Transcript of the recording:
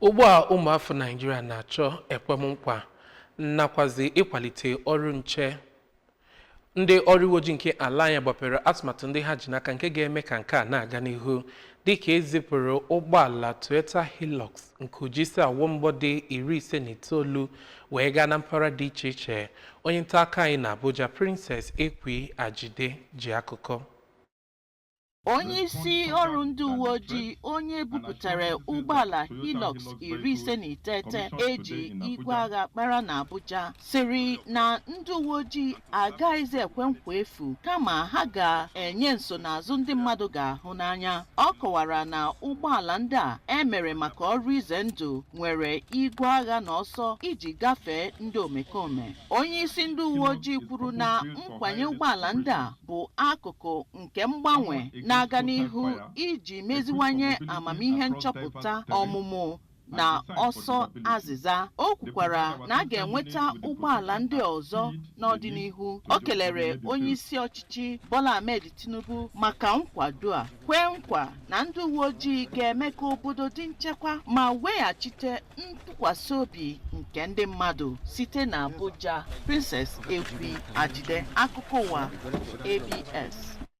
Ugbu a ụmụafọ Naịjirịa na-achọ ekwemnkwa nakwazi ịkwalite ọrụ nche, ndị ọrụ uwe ojii nke ala anyị gbapere atụmatụ ndị ha ji n'aka nke ga-eme ka nke a na-aga n'ihu, dịka e zipụrụ ụgbọala Toyota Hilux nke ojisi awọ mgbọ dị 59 wee gaa na mpaghara dị iche iche. Onye nta akụkọ anyị na Abuja, Princess Ekwi Ajide, ji akụkọ. Onye isi ọrụ ndị uwe ojii onye bupụtara ụgbọala Hilux 59 eji igwe agha kpara na Abuja sịrị na ndị uwe ojii agaghịzi ekwe nkwa efu, kama ha ga-enye nsonaazụ ndị mmadụ ga-ahụ n'anya. Ọ kọwara na ụgbọala ndị a emere maka ọrụ ize ndụ nwere igwe agha na ọsọ iji gafee ndị omekome. Onye isi ndị uwe ojii kwuru na nkwanye ụgbọala ndị a bụ akụkụ nke mgbanwe na-aga n'ihu iji meziwanye amamihe nchọpụta, ọmụmụ na ọsọ azịza. O kwukwara na a ga-enweta ụgbọala ndị ọzọ n'ọdịnihu. O kelere onye isi ọchịchị Bola Ahmed Tinubu maka nkwado a, kwee nkwa na ndị uwe ojii ga-eme ka obodo dị nchekwa ma weghachite ntụkwasị obi nke ndị mmadụ. Site na Abuja, Princess Ekwi Ajide, akụkọ ụwa ABS.